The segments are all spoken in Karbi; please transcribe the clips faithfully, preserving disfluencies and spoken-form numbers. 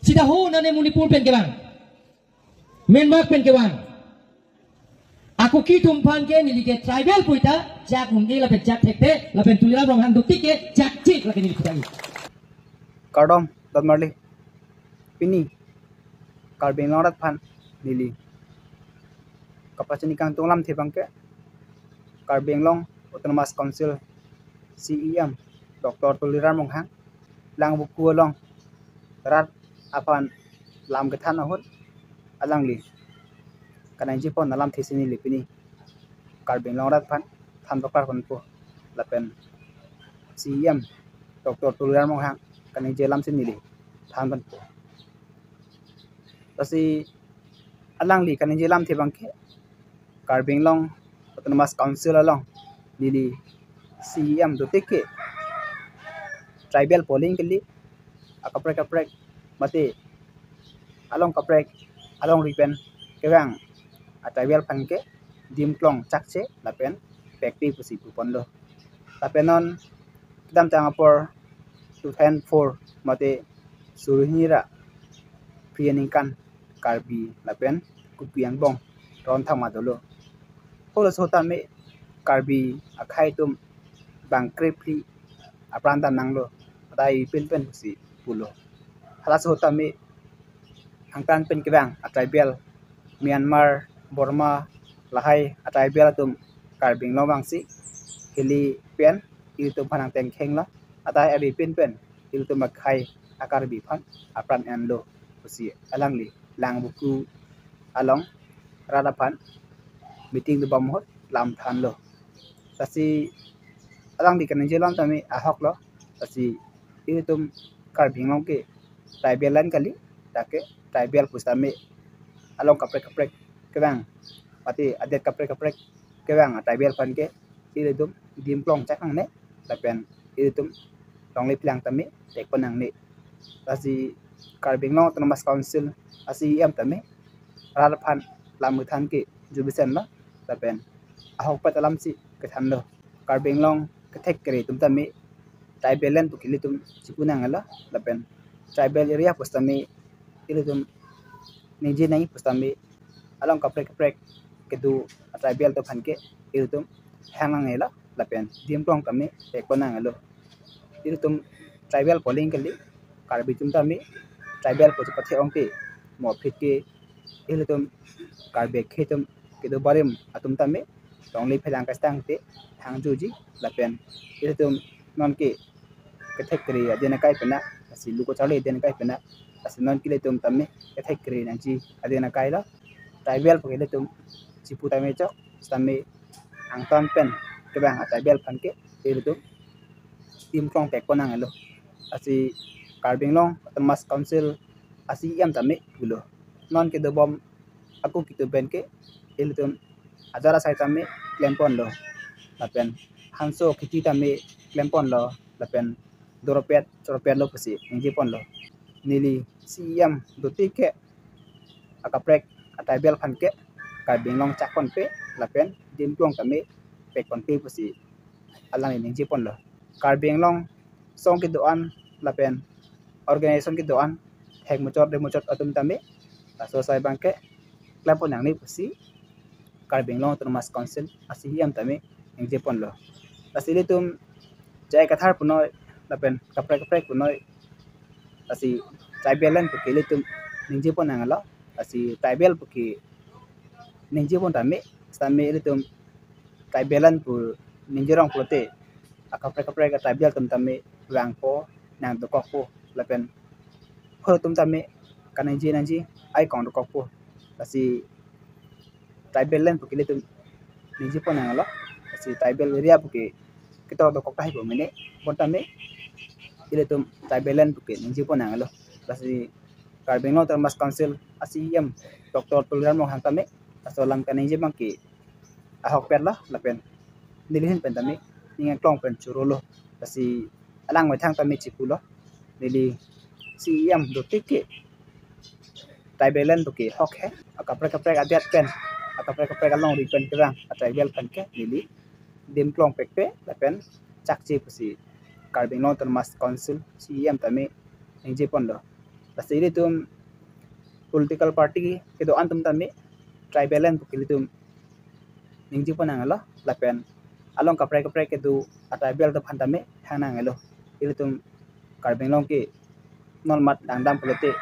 Sita ho nane Manipur pen kevang, Myanmar pen kevang, a Kuki atum aphan ke neli ke tribal puta jak hum-e lapen jak thekte lapen Tuliram Ronghang dotik ke jak chik lake neli puta. Kardom, dot marli. Pini Karbi Anglong arat aphan neli kapachini kangtung alamthe abang ke Karbi Anglong Autonomous Council C E M Doctor Tuliram Ronghang Langvoku along rat aphan lam kethan ahut alangli kaningje pon alamthe si neli pini Karbi Anglong arat aphan than pakar ponpo lapen C E M Doctor Tuliram Ronghang kaningje alam si neli than ponpo. Lasi alangli kaningje alamthe abang ke Karbi Anglong Autonomous Council along neli C E M dotik ke tribal polling kali, akaprek kaprek mate along kaprek alongri pen kevang a tribal aphan ke dimklong chakche lapen pekpe pusi pu ponlo. Lapen non kedamtang apor two thousand four mate suri hini ra phli aningkan Karbi lapen Kuki angbong ron thangma dolo. Halaso tame Karbi akhei atum bang krephli apran dam nanglo, adai pinpen pusi pulo. Halaso tame angtan pen kevang a tribal Myanmar, Burma, lahai a tribal atum Karbi Anglong vangsi hili pen ilitum aphan angteng khenglo, adai ari pinpen ilitum akhei a Karbi aphan apran enlo pusi alangli Langvoku along rat aphan meeting dobom ahut lam thanlo. Lasi alangli kaningje alam tame ahoklo. Lasi ilitum Karbi Anglong ke tribal land kali, dak ke tribal pusitame along kaprek kaprek kevang mate adet kaprek kaprek kevang a tribal aphan ke ilitum dimklong chak nangne lapen ilitum longle phelang tame pek pon nangne. Lasi Karbi Anglong Autonomous Council a C E M tame rat aphan lam kethan ke jubisen lo lapen ahokpet alam si kethanlo. Karbi Anglong kethek kere atum tame tribal land puke ilitum chipu nanglo lapen tribal area pusitame ilitum ningje nangji pusitame along kaprek kaprek kedo a tribal atum aphan ke ilitum hang nangnelo lapen dimklong tame pek pon nanglo. Ilitum tribal polling kali, Karbi atum tame tribal pusi pathe ong ke mo phit ke ilitum Karbi akhei atum kedo barim atum tame longle phelang kastang te hang juji lapen ilitum non ke kethek kere adin akai pena, lasi luko charli adin akai pena, lasi non ke ilitum tame kethek kere nangji adin akai lo. Tribal puke ilitum chipu tame chok, tame angtan pen kevang a tribal aphan ke ilitum dimklong pek pon nanglo. Lasi Karbi Anglong Autonomous Council a C E M tame pulo, non kedobom a Kuki atum pen ke ilitum ajar asai tame klem ponlo lapen hanso kheti tame klem ponlo lapen doropet choropet lo pusi ningje ponlo. Neli C E M dotik ke akaprek a tribal aphan ke Karbi Anglong chak ponpe lapen dimklong tame pek ponpe pusi alangli ningje ponlo. Karbi Anglong song kedo-an lapen organization kedo-an, hek muchot re muchot atum tame laso asai abang ke klem pon nangne pusi Karbi Anglong Autonomous Council a C E M tame ningje ponlo. Lasi ilitum J I Kathar punoi lapen kaprek kaprek punoi, lasi tribal land puke ilitum ningje pon nanglo. Lasi tribal puke ningje pon tame, tame ilitum tribal land pu ningje rong pulote akaprek kaprek a tribal atum tame vangpo, nang dokokpo lapen hor atum tame kaningje nangji ai kong dokokpo. Lasi tribal land puke ilitum ningje pon nanglo. Lasi tribal area puke ketok dokok tahai pu mene, bon tame ilitum tribal land puke ningje pon nanglo. Lasi Karbi Anglong Autonomous Council a C E M Doctor Tuliram Ronghang tame laso alam kaningje abang ke ahokpet lo lapen neli ahin pen tame ning angklong pen chorolo. Lasi alang methang tame chipulo, neli C E M dotik ke tribal land puke hok he, akaprek kaprek adet pen, akaprek kaprek alongri pen kevang a tribal aphan ke neli dimklong pekpe lapen chakche pusi Karbi Anglong Autonomous Council C E M tame ningje ponlo. Lasi ilitum political party kedo-an atum tame tribal land puke ilitum ningje pon nanglo, lapen along kaprek kaprek kedo a tribal atum aphan tame hang nanglo. Ilitum Karbi Anglong ke non mat dangdam pulote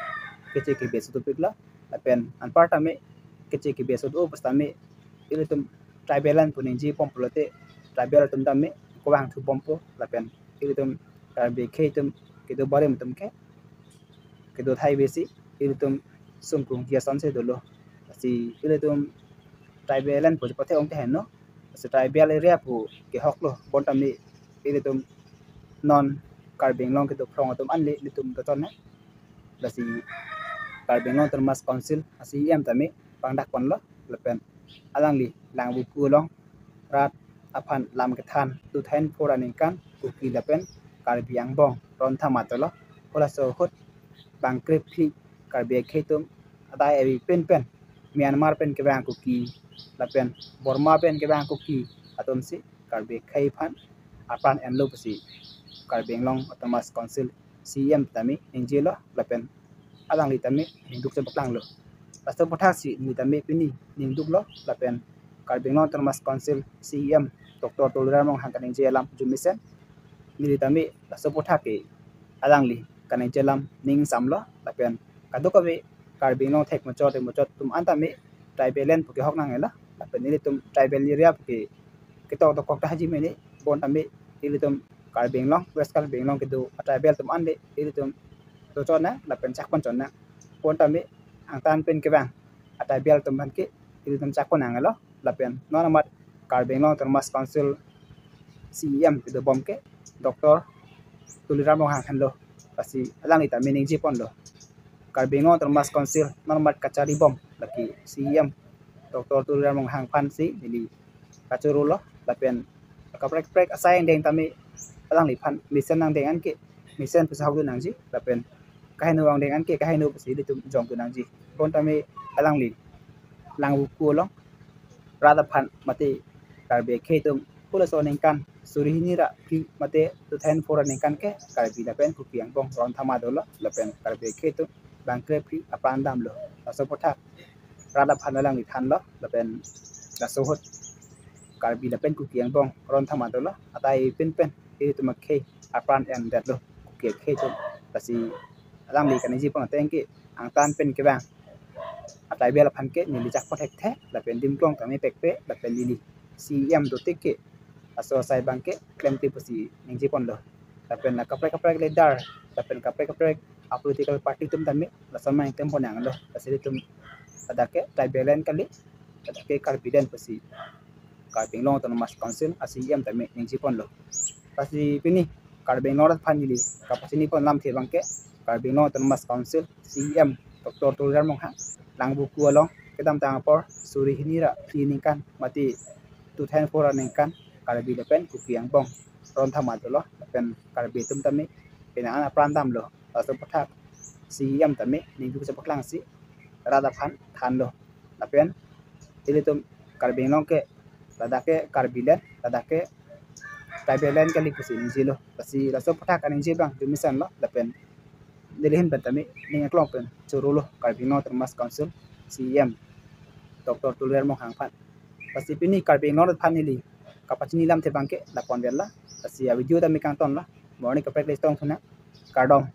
keche kebe sudupiklo, lapen anpar tame keche kebe sudu pas tame ilitum tribal land pu ningje pon pulote tribal atum tame kevang thu bompo, lapen ilitum Karbi akhei atum kedo barim atum ke kedo thai besi ilitum sungkung dia son se dolo. Lasi ilitum tribal land pu pathe ong te henlo. Lasi tribal area pu kehok lo, bon tame ilitum non Karbi Anglong kedo phrong atum anle ilitum dochot na. Lasi Karbi Anglong Autonomous Council a C E M tame pangdak ponlo, lapen alangli Langvoku along rat aphan lam kethan two thousand four aningkan Kuki lapen Karbi angbong ron thama dolo. Halaso ahut bangkre phli Karbi akhei atum adai avi pen pen Myanmar pen kevang Kuki lapen Burma pen kevang Kuki atum si Karbi akhei aphan apran enlo pusi Karbi Anglong Autonomous Council C E M tame ningjelo, lapen alangli tame ningduk chepaklanglo. Laso aputhak si neli tame pini ningduklo, lapen Karbi Anglong Autonomous Council C E M Doctor Tuliram Ronghang kaningje alam arjumesen neli tame laso aputhak ke alangli kaningje alam ning samlo, lapen kadokave Karbi Anglong thek muchot thek muchot atum an tame tribal land puke hok nanglo, lapen ilitum tribal area puke ketok dokok ta haji mene, bon tame ilitum Karbi Anglong, West Karbi Anglong kedo a tribal atum anle ilitum dochot na lapen chak pon chot na, bon tame angtan pen kevang a tribal atum aphan ke ilitum chak pon nanglo, lapen non amat Karbi Anglong Autonomous Council C E M kedo bom ke Doctor Tuliram Ronghang henlo. Lasi alangli tame ningje ponlo. Karbi Anglong Autonomous Council non amat kachari bom lake C E M Doctor Tuliram Ronghang aphan si neli kachorulo, lapen kaprek kaprek asai angdeng tame alangliphan mesen angdeng anke mesen pusi hok dun nangji, lapen kaheno angdeng anke kaheno pusi ilitum jong dun nangji. Bon tame alangli Langvoku along rat aphan mate Karbi akhei atum halaso aningkan suri hini ra phli mate two thousand four aningkan ke Karbi lapen Kuki angbong ron thama dolo, lapen Karbi akhei atum bangkre phli apran damlo. Laso aputhak rat aphan alangli thanlo, lapen laso ahut Karbi lapen Kuki angbong ron thama dolo, adai pen pen ilitum akhei apran endetlo Kuki akhei atum. Lasi alangli kaningje pon ateng ke angtan pen kevang a tribal aphan ke neli chak pon thekthe, lapen dim klong tame pekpe, lapen neli C E M dotik ke laso asai abang ke klemkle pusi ningje ponlo. Lapen kaprek kaprek leader, lapen kaprek kaprek a political party atum tame lason mang tem pon nanglo. Lasi ilitum ladak ke tribal land kali, ladak ke Karbi land pusi Karbi Anglong Autonomous Council a C E M tame ningje ponlo. Lasi pini Karbi Anglong rat aphan neli kapachini pon lamthe abang ke Karbi Anglong Autonomous Council C E M Doctor Tuliram Ronghang Langvoku along kedamtang apor suri hini ra phli aningkan mate two thousand four aningkan Karbi lapen Kuki angbong ron thama dolo, lapen Karbi atum tame pini an apran damlo. Laso aputhak C E M tame ningduk chepaklangsi rat aphan thanlo, lapen ilitum Karbi Anglong ke ladak ke Karbi land, ladak ke tribal land kali pusi ningjelo. Lasi laso aputhak kaningje abang arjumesen lo, lapen neli ahin pen tame ning aklong pen chorulo Karbi Anglong Autonomous Council C E M Doctor Tuliram Ronghang aphan. Lasi pini Karbi Anglong rat aphan neli kapachini lamthe abang ke lapu-an vet lo. Lasi a video tame kangton lo. Mo arni kaprek le chetong thu nang, kardom.